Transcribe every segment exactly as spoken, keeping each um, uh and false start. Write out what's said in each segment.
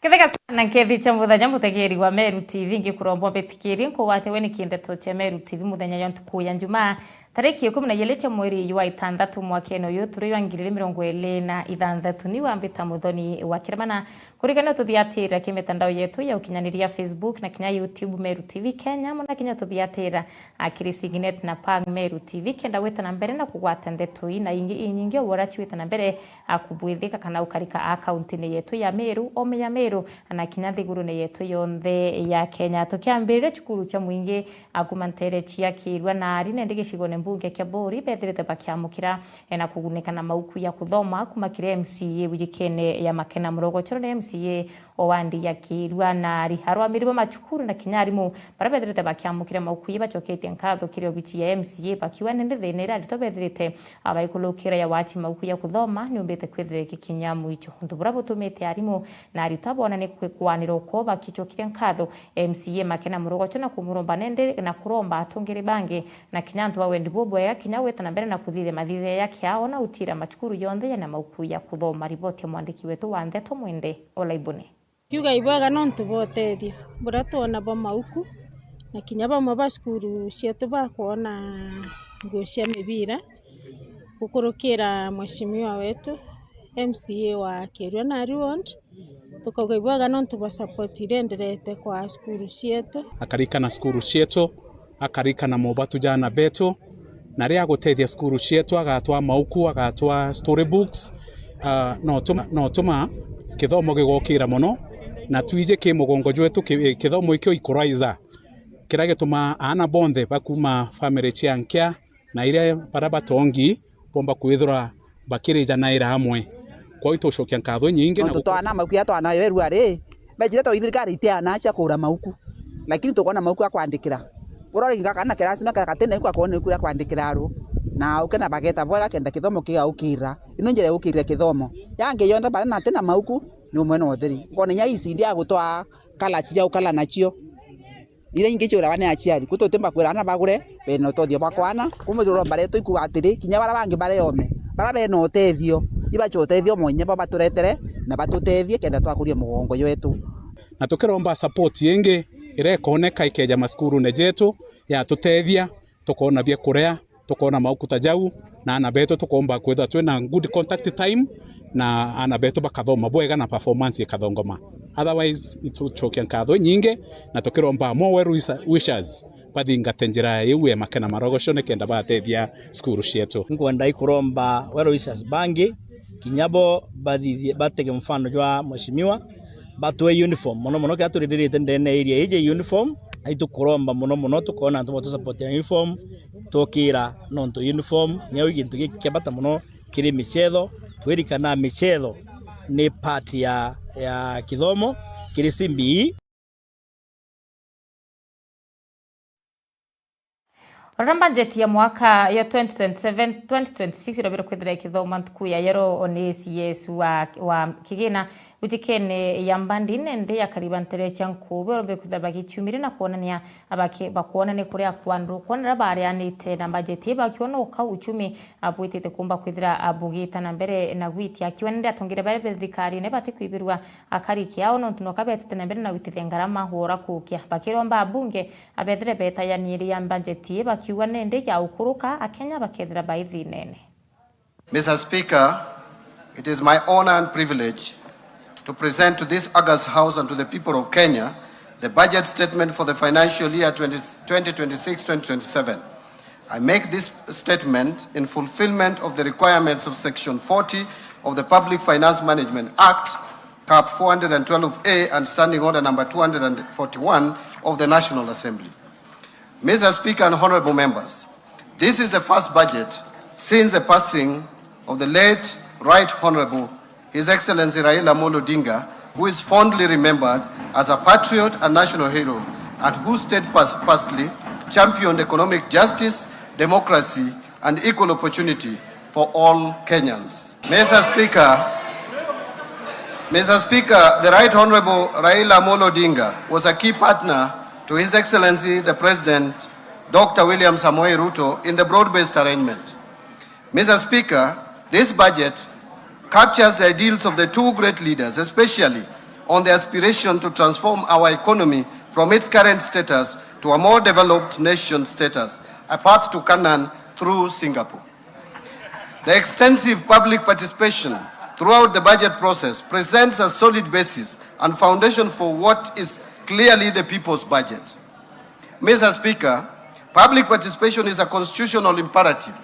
Kethega sana nkethi cia muthenya, mutegeri wa Meru T V, ngikuromba mbitikirie nkugwate we niki ndeto cia Meru T V muthenya jwa ntuku ya Njumaa, tariki ikumi na ijiri cia mweri jwa itanthatu mwakene uyu turi jwa ngiri igiri mirongo iri na ithanthatu. Ni wambita Muthoni wa Kiremana. Kurikana ututhiatira ki mitandao yetu ya ukinyaniria, Facebook na kinya YouTube, Meru T V Kenya, mona kinya ututhiatira a, kiri Signet na Pang Meru T V, kenda gwita na mbere na kugwata ndeto ii na ingi inyingi o bora ciwita na mbere, a, kubwithika kana ukarika akaunti-ini yetu ya Meru, Omi ya Meru, na kinya nthigurune yetu yonthe ya Kenya. Tukiambiriria, cukuru cia mwingi, a, kuma ntere ciakirua na ari nende gicigone mbunge kia Buri bethirite bakiamukira, e, na kugunika na mauku ya kuthoma kuma kiri M C A wijikene ya Makena Murogochoro ni M C A o wandi ya Kirua na ari. Arwamiri ba macukuru na kinya arimu baria bethirite bakiamukira mauku ii bacoketie nkatho kiri obici ya M C A bakiuga nindi thina iria aritwa bethirite, a, baikulukira ya wachi mauku ya kuthoma niumbite kwithira igikinya mwicho. Untu buria butumite arimu na aritwa boona ni kwi-, kwanira uko bakicokiria nkatho M C A Makena Murogocho na kumuromba nindi na kuromba atungiri bangi na kinya antu ba wendi bubwega kinya gwita na mbere na kuthithia mathithia ya kiao na utira macukuru yonthe yena mauku ya kuthoma. Riboti ya mwandiki wetu wa ndeto Mwende Olaibuni. Kiuga ibwega nontu bwa utethio buria twona bwa mauku, na kinya bamwe ba cukuru cietu bakwona nguo cia mibira gukurukira mweshimiwa wetu M C A wa Kirua na Ari Ward. Tukauga ibwega nontu bwa support iria enderete kwa cukuru cietu. Akarikana cukuru cietu, akarikana mobatu ja ana betu, na riria agutethia cukuru cietu, agatwaa mauku, agatwaa story books, ah, notuma, notuma kithomo gigokira mono, na twiji ki mugongo jwetu ki-, kithomo ikio equalizer, kiria gitumaa aana bonthe bakuma family cia nkia na iria baria batongi bomba kwithirwa bakirijanaira amwe. Kwou itucokia nkatho inyingi na nontu guku- twana mauku ya twana yo erua ri, mejire to thirikari itiana cia kugura mauku, lakini tukwona mauku ya kwandikira. Urori ngaka na kirasi na kagatene kwa kuona iku ya kwandikira aru, na ukena bageta bwega kenda kithomo kigaukira. Ino njira ya gukirira kithomo. Yangi yonthe baria na tena mauku ni umwe na utheri. Ukona inya icindi ya gutwaa kalachi ja ukala nacio. Iria ingi ciuraga ni aciari, ku tutimba kwira aana bagure bena utethio bwa kwana. Kumbe turomba retu ikuuga atiri, kinya baria bangi baria ome, baria bena utethio, ibache utethio mwanya bwa baturetere na batutethie kenda twakuria mugongo jwetu. Na tukiromba support ingi iria ikoneka ikeja macukurune jetu ya tutethia, tukoona bia kuria, tukoona maukuta jau, na aana betu tukoomba kwithirwa twina good contact time, na aana betu bakathoma bwega na performance ikathongoma. Otherwise, itucokia nkatho inyingi, na tukiromba more well wisa-, wishers bathingate njira iu ya Makena Marogoco nikenda batethia cukuru cietu. Nkwenda ikuromba well wishers bangi, kinya bo bathithie, batege mfano jwa mheshimiwa, batwe uniform. Mono mono kiria turirite ndene area iji uniform, ai tukuromba mono mono tukoona antu batusupport na uniform, tukira nontu uniform niyo gintu giki kia bata mono kiri michetho. Twirikana michetho ni part ya, ya kithomo kiri C B E. Rora, mbanjeti ya mwaka ya twenty twenty-seven twenty twenty-six irobire kwithira ikithoma ntuku ya yero ni C S wa, wa kigina wijikene ya Mbandi nende ya kariba ntere cia nkubi irobire kwithira bagiciumire na kwonania abaki-, bakwona ni kuria kwandu kwonera barianite na mbanjeti bakiona uka uchumi abwitite kumba kwithira abugita na mbere na gwitia akiwa nende atongire baria be thirikarine batikwibirwa akari kiao nontu noka betite na mbere na gwitithia ngarama wora kukia. Bakiromba abunge abethire betayaniria mbanjeti ii bakiuga nende ya ukuruka, Akenya bakethira bai thinene. Mister Speaker, it is my honor and privilege to present to this august House and to the people of Kenya the budget statement for the financial year twenty, twenty twenty-six twenty twenty-seven. I make this statement in fulfillment of the requirements of Section forty of the Public Finance Management Act, Cap four hundred and twelve A, and Standing Order Number two hundred and forty-one of the National Assembly. Mister Speaker and honorable members, this is the first budget since the passing of the late Right Honorable His Excellency Raila Amolo Odinga, who is fondly remembered as a patriot and national hero, and who steadfastly championed economic justice, democracy, and equal opportunity for all Kenyans. Mister Speaker, Mister Speaker, the Right Honorable Raila Amolo Odinga was a key partner to His Excellency the President, Doctor William Samoei Ruto, in the broad-based arrangement. Mister Speaker, this budget captures the ideals of the two great leaders, especially on the aspiration to transform our economy from its current status to a more developed nation status, a path to Canaan through Singapore. The extensive public participation throughout the budget process presents a solid basis and foundation for what is clearly the people's budget. Mister Speaker, public participation is a constitutional imperative.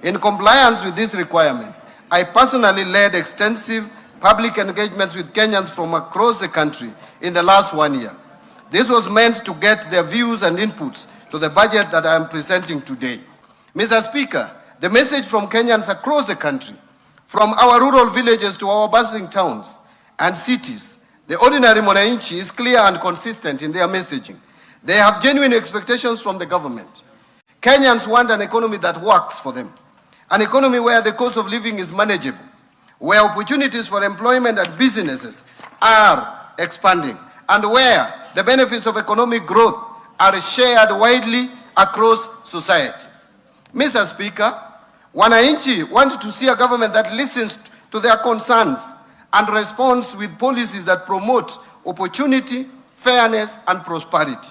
In compliance with this requirement, I personally led extensive public engagements with Kenyans from across the country in the last one year. This was meant to get their views and inputs to the budget that I am presenting today. Mister Speaker, the message from Kenyans across the country, from our rural villages to our bustling towns and cities, the ordinary mwananchi is clear and consistent in their messaging. They have genuine expectations from the government. Kenyans want an economy that works for them, an economy where the cost of living is manageable, where opportunities for employment and businesses are expanding, and where the benefits of economic growth are shared widely across society. Mister Speaker, wananchi want to see a government that listens to their concerns and responds with policies that promote opportunity, fairness, and prosperity.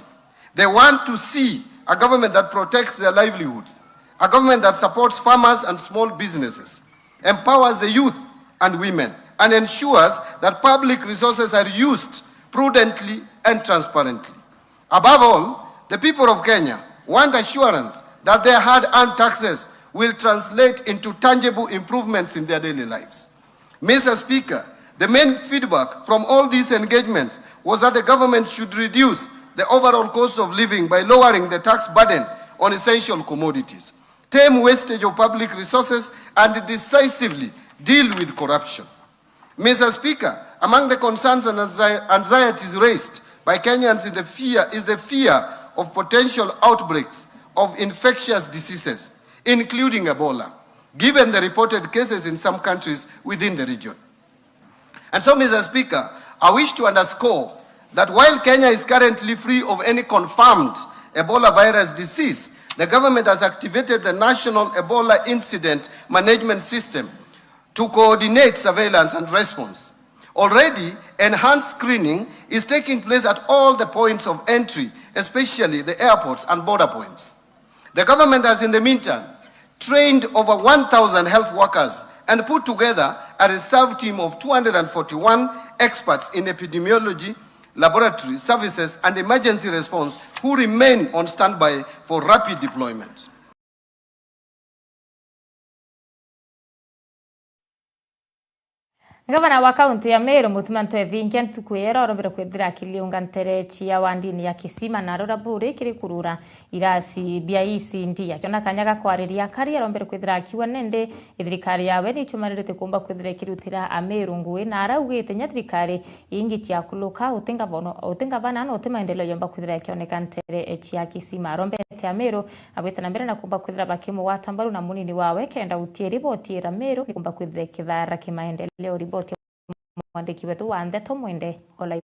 They want to see a government that protects their livelihoods, a government that supports farmers and small businesses, empowers the youth and women, and ensures that public resources are used prudently and transparently. Above all, the people of Kenya want assurance that their hard-earned taxes will translate into tangible improvements in their daily lives. Mister Speaker, the main feedback from all these engagements was that the government should reduce the overall cost of living by lowering the tax burden on essential commodities, tame wastage of public resources, and decisively deal with corruption. Mister Speaker, among the concerns and anxi-, anxieties raised by Kenyans in the fear is the fear of potential outbreaks of infectious diseases, including Ebola, given the reported cases in some countries within the region. And so, Mister Speaker, I wish to underscore that while Kenya is currently free of any confirmed Ebola virus disease, the government has activated the National Ebola Incident Management System to coordinate surveillance and response. Already, enhanced screening is taking place at all the points of entry, especially the airports and border points. The government has, in the meantime, trained over one thousand health workers and put together a reserve team of two hundred and forty-one experts in epidemiology, laboratory services, and emergency response who remain on standby for rapid deployment. Gavana wa kaunti ya Meru, Mutuma Ntwethingia, ntuku ya ira arombere kwithira akiliunga ntere cia wandini ya Kisima na Ruraburi kiri kurura irasi bia E C D. Akiona kanya ga kwariria akari, arombere kwithira akiuga nindi ithirikari yawe ni ichumanirite kuumba kwithira ikirutira Ameru ngui, na araugite nya thirikari ingi ciakuluka, uti ngavana, uti ngavana na uti maendeleo yomba kwithira ikioneka ntere cia Kisima. Arombete Ameru abwite na mbere na kuumba kwithira bakimugwata mbaru na munini wawe, kenda gutie riboti ira Meru ni kuumba kwithira ikithara kimaendeleo. Riboti ya mwandiki wetu wa ndeto Mwende Olai.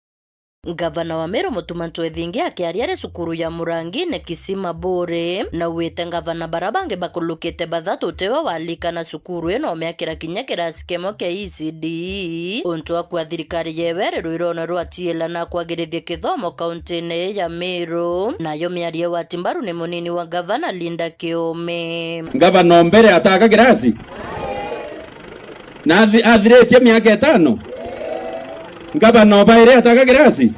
Ngavana wa Meru Mutuma Ntwethingi akiaria ari cukuru ya Murangine Kisima Buri, na auite ngavana bara bangi bakulukite bathatu tiwe walikana cukuru ino umiakira kinya kirasi kimwe kia E C D. Untu akua thirikari yewe iri rwirone rwa tiila na kwagirithia kithomo kauntine ii ya Meru. Nayo miario wa timbaru ni munini wa ngavana Linda Kiome. Ngavana o mbere ataka kirasi? Na athi-, athiritie miaka itano? Ngavana o bairi ataka kirasi?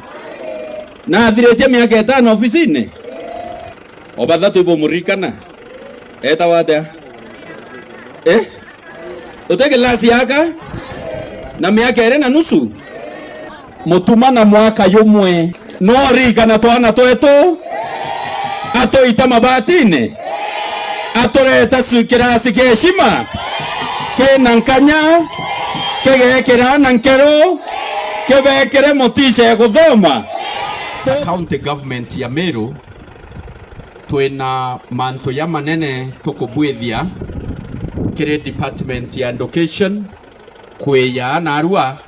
Na athiritie miaka itano obisine? O bathatu ibumuririkana? Etawa atia? Eh? Uti kilasi yaka? Na miaka iri na nusu? Mutuma na mwaka yumwe. No ririkana twana twetu? Atuita mabatine? Atureta cu-, kirasi kia heshima? Kina nkanya? Kigekira na nkero? Kibekire motisha ya kuthoma? County government ya Meru twina mantu jamanene tukubwithia kiri department ya education, kwija narua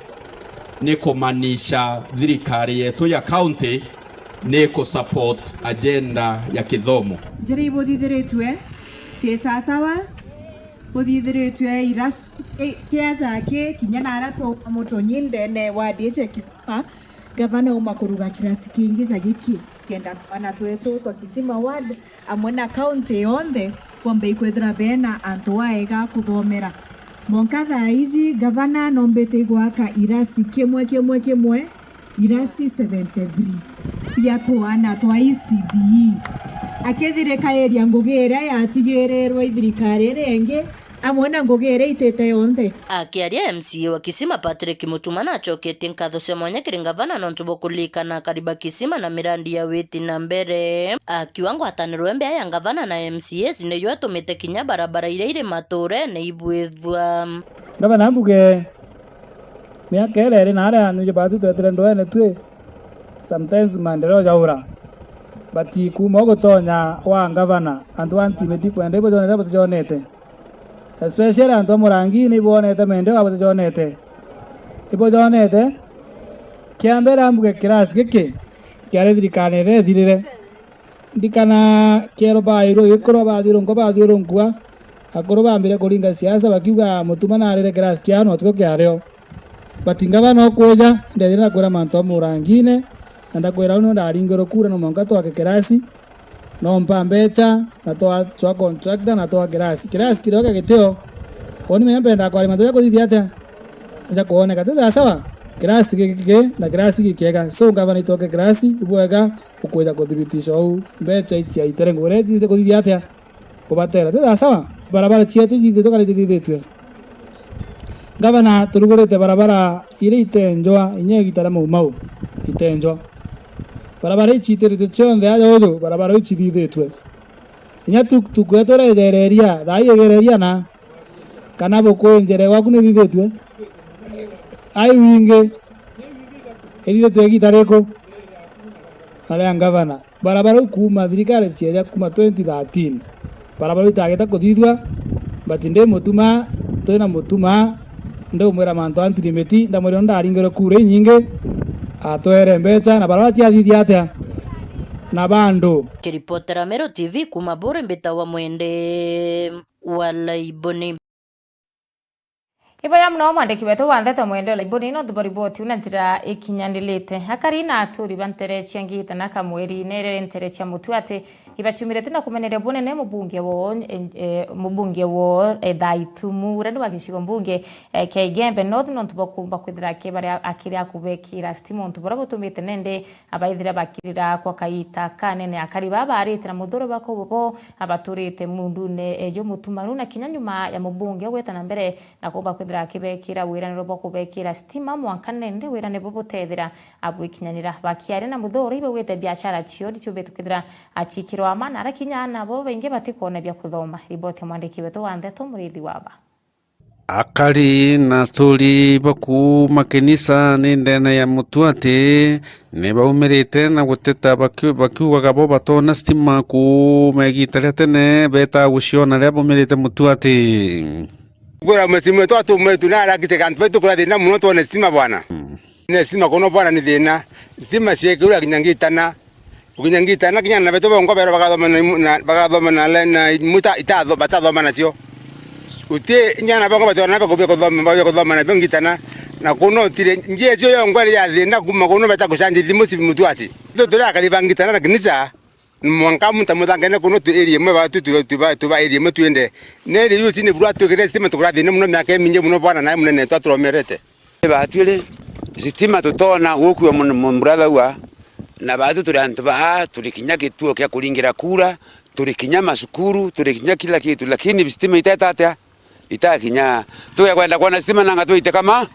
ni kumaanisha thirikari yetu ya county ni ku support agenda ya kithomo. Njira ibuthithiritue ci sasawa, Kuthithiritwe irasi ki-, kia jaki kinya nara twauma Mutonyi ndene wa D H Kisima, gavana uma kuruga kirasi kingi ja giki, kenda twana twetu twa Kisima ward amwe na kaunti yonthe bombe ikwithira bena antu aega kuthomera. Mwanka thaa iji, gavana nombite igwaka irasi kimwe kimwe kimwe, irasi seventy three bia twana twa E C D E, akithirikairia ngugi iria yatigirirwe i thirikari iria ingi, amwe na ngugi iria itite yonthe. Akiaria, M C A wa Kisima Patrick Mutuma nacoketie nkatho cia mwanya kiri ngavana nontu bwa kuririkana akari ba Kisima na mirandi ya witi na mbere. Akiuga ngwataniro imbea ya ngavana na M C As niyo itumite kinya barabara iria iri maturene ibwithua. Ngavana ambuge, miaka iria iri naaria nuje batu twetire ndwene twi, sometimes maendeleo jaura. But kuuma ugutonya wa ngavana, antu ba Ntimiti kwenda ibo jonete batijonete. Especially antu a Murangini ibonete maendeleo abo batijonete. Ibo jonete, kia mbere ambuge kirasi giki kiari thirikari iria ithirire. Ndikana kiero bairwe gikurwa bathiurunkwa bathiurunkua, akuru bambire kuringa siasa bakiuga Mutuma narire kirasi kiao na utuku kiario. But ngavana ukwija, ndethire ndakwira mantu a Murangine, na ndakwira uu nio ndaringirwe kura no mwanka twake kirasi, nompa mbecha, na twa, twa contractor, na twa kirasi. Kirasi kirio gia gitio. Uni menya mpendaa kwaria mantu ja kuthithia atia? Ja kwoneka. Ti sawa sawa? Kirasi ti giki, na kirasi gikiega. So, ngavana itwake kirasi, ibwega, ukwija kuthibitisha uu. Mbecha ici aitere ngugi iria ithithite kuthithia atia? Kubatera. Ti sawa sawa? Barabara cietu cithithitwe kana itithithitwe? Ngavana, turugurite barabara iria itenjwa, inya igita ria Mau Mau, itenjwa. Barabara ici itiritwe cionthe aja uju, barabara ici ithithitwe. Inya tuk-, tukuetu iria ijereria, thaa ii igereria na, kana buku injere gwaku ni ithithitwe? Ai wingi, ithithitwe igita riku? Na ria ngavana. Barabara iu kuuma thirikari cieja kuuma twenty thirteen, barabara iu itagete kuthithua, but ndi Mutuma, twina Mutuma, ndiumwira mantu a Ntirimiti, ndamwira ndaringirwe kura inyingi, atwere mbecha, na barabara ciathithia atia? Na bandu. Kiripotera Meru T V kuuma Buri, mbitagwa Mwende wa Laiboni. Iboya muno mwandiki wetu wa ndeto Mwende Laiboni, nontu bwa riboti iu na njira ikinyanirite. Akari na aturi ba ntere cia Ngita na Kamweri, nerere ntere cia Mutuati, ibacumirite na kumeneria bunene mubunge woo, e, e, mubunge woo, e, Thaitumu, uria ni wa gicigo mbunge, e, kia Igembe North, nontu bwa kumba kwithira akibari a-, akiri akubekira stima, untu buria butumite nende abaithira bakirira kwa kaita kanene. Akari baa baarite na muthuro bwa kubo bo abaturite mundune ejo mutumanu, na kinya nyuma ya mubunge gwita na mbere na kuumba kwithira akibekira wiraniro bwa kubekira stima mwanka nende wirane bubutethira abwikinyanira. Bakiaria na muthuro ibaugite biashara cio iciumbite kwithira acikirwa amana, ara kinya aana bo baingi batikwona bia kuthoma. Riboti ya mwandiki wetu wa ndeto Muriithi Waba. Akari na aturi ba kuuma kinisa ni ndene ya Mutuati ni baumirite na guteta bakiu-, bakiugaga bo batona stima kuuma igita ria tene betaa guciona riria baumirite Mutuati. Kwira mheshimiwa wetu atumwe tu na arakite kantu betu kura thina muno twone stima bwana. Mm. Ni stima kuno bwana ni thina. Stima ciekirwe kinya Ngitana. Ukinya Ngitana, kinya na betu bongwa bero bagathoma na imu-, na, bagathoma na le-, na imu ita-, itatho-, batathoma nacio. Uti nyana bongwa batona bakubia kuthoma, babia kuthoma nabio Ngitana. Na kuno utire, njia icio yongwa iri ya thina kuma kuno beta kucanjia thimu ci Mutuati. Ithu turi akari ba Ngitana na kinisa, mwanka muntu amuthangene kuno tu area imwe ba tu, tu, tu, ba, tu ba area imwe twende. Na area iu cini bura twikire stima tukura thina muno miaka imingi muno bwana nae munene twaturomerete. Baatwire sitima tutona gukua mun-, mun brother ua, na baatu turi antu baa, turi kinya gituo kia kuringira kura, turi kinya macukuru, turi kinya kila kitu, lakini sitima iteta atia? Itakinya. Tugekwenda kwona sitima nanga twite kama,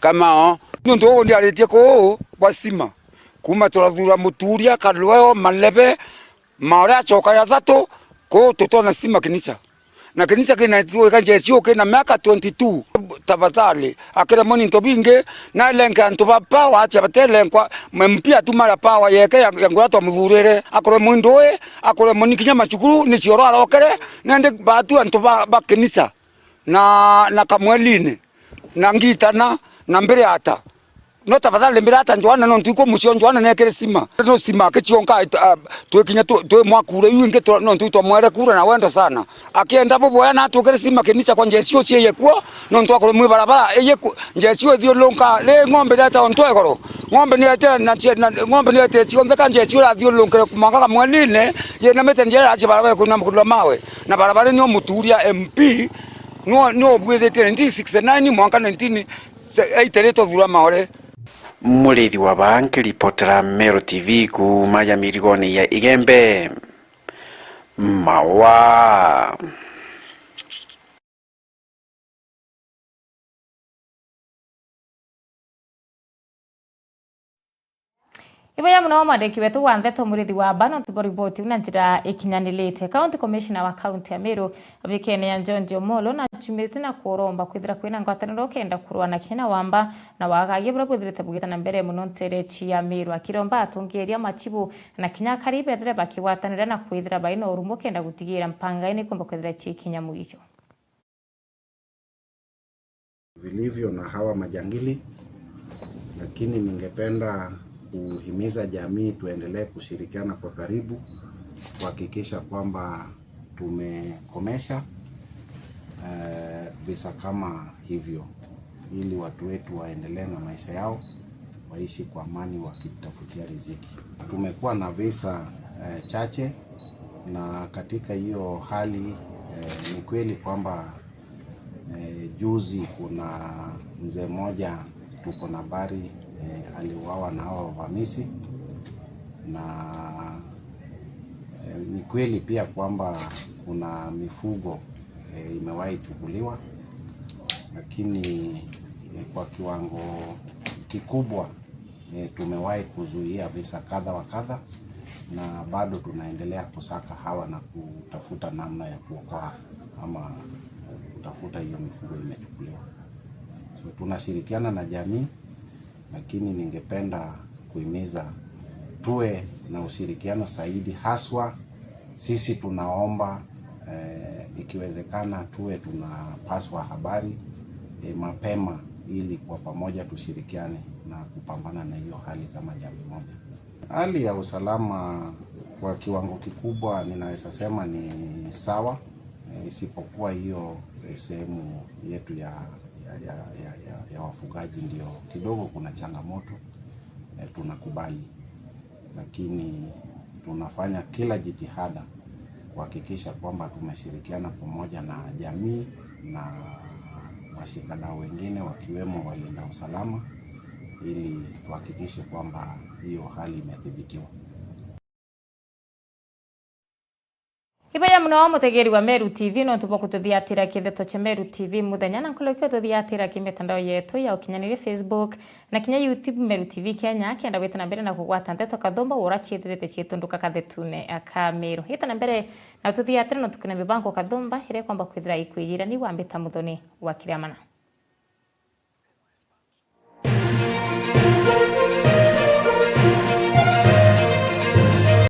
kama o. Niuntu uu ndiaritie kuu bwa sitima, kuma turathura Muturia, Kalweo, Malebe, Maore acoka ya thatu, kuu tutona sitima kinisa. Na kinisa kina tuika Jesu kina miaka twenty two. Tafadhali, akiremwe ni into bingi, na elenge antu ba power acha batelenkwa, M P atumara power yeke ya, ya nguria twamuthurire, akuremwe ni ndui, akuremwe ni kinya macukuru, ni cioro arokere, nende batu antu ba, ba kinisa, na, na Kamwelini, na Ngitana, na Mbiriata. No tafadhali mbira ata Joana, nontu ikwo mucio Joana nekire stima. No stima akicionka, ah, twikinya tu-, twi mwa kura iu ingi tu-, nontu itwamwere kura na wendo sana. Akienda buboya na atukire stima kinisa kwa njeci ucio iye kuo, nontu akorwo mwi barabara, iye ku-, njeci ithiurunka, ri ng'ombe ireta ontu igoro. Ng'ombe nirete na cie-, na, ng'ombe nirete cionthe ka njeci irathiurunkire kumanga kamwenine, yinamite njira ya barabara kuna mukundwa mawe. Na barabara ni umuturia M P, no, no bwithitie nineteen sixty-nine mwanka nineteen eighty ri tuthura maore. Murithi wa baa nkiripotera Meru T V kuuma ya mirigoni ya Igembe. Mawa. Ibuya muno mwandiki wetu wa ndeto Murithi wa Baa nontu bwa riboti iu na njira ikinyanirite. County Commissioner wa kaunti ya Meru, Abikene ya George Omolo, na aciumite na kuromba kwithira kwina ngwataniro kenda kurwa na kinya na wamba na wagagia buria bwithirite bugita na mbere muno nterechi ya Meru, akiromba atongeria machibu na kinya akari bethire bakigwatanira na kwithira baina urumo kenda gutigira mpangaini ikomba kwithira cikinya mwicho. Vilivyo na hawa majangili, lakini ningependa kuhimiza jamii tuendelee kushirikiana kwa karibu kuhakikisha kwamba tumekomesha, eh, visa kama hivyo, ili watu wetu waendelee na maisha yao, waishi kwa amani wakitafutia riziki. Tumekuwa na visa, eh, chache, na katika hiyo hali, eh, ni kweli kwamba, eh, juzi kuna mzee mmoja tuko na habari, eh, aliuawa na hawa wavamizi, na, eh, ni kweli pia kwamba kuna mifugo, eh, imewahi chukuliwa, lakini, eh, kwa kiwango kikubwa, eh, tumewahi kuzuia visa kadha wa kadha, na bado tunaendelea kusaka hawa na kutafuta namna ya kuokoa ama kutafuta hiyo mifugo imechukuliwa. So, tunashirikiana na jamii, lakini ningependa kuhimiza tuwe na ushirikiano zaidi, haswa sisi tunaomba, eh, ikiwezekana tuwe tunapaswa habari, eh, mapema ili kwa pamoja tushirikiane na kupambana na hiyo hali kama jamii moja. Hali ya usalama kwa kiwango kikubwa ninaweza sema ni sawa, eh, isipokuwa hiyo, eh, sehemu yetu ya, ya, ya, ya, ya, ya wafugaji ndio kidogo kuna changamoto, eh, tunakubali. Lakini tunafanya kila jitihada kuhakikisha kwamba tumeshirikiana pamoja na jamii na washikadau wengine wakiwemo walinda usalama ili tuhakikishe kwamba hiyo hali imedhibitiwa. Ibuya muno mutegeri wa Meru T V nontu bwa kututhiatira kindeto cia Meru T V muthenya na nkuruki ututhiatira ki mitandao yetu ya ukinyaniria Facebook na kinya YouTube Meru T V Kenya, kenda gwita na mbere na kugwata ndeto kathumba ura ciithirite ciitunduka kathetune ka Meru. Ita na mbere na ututhiatire nontu kwina mibango kathumba iria ikomba kwithira ikwijira ni wambita Muthoni wa Kiriamana.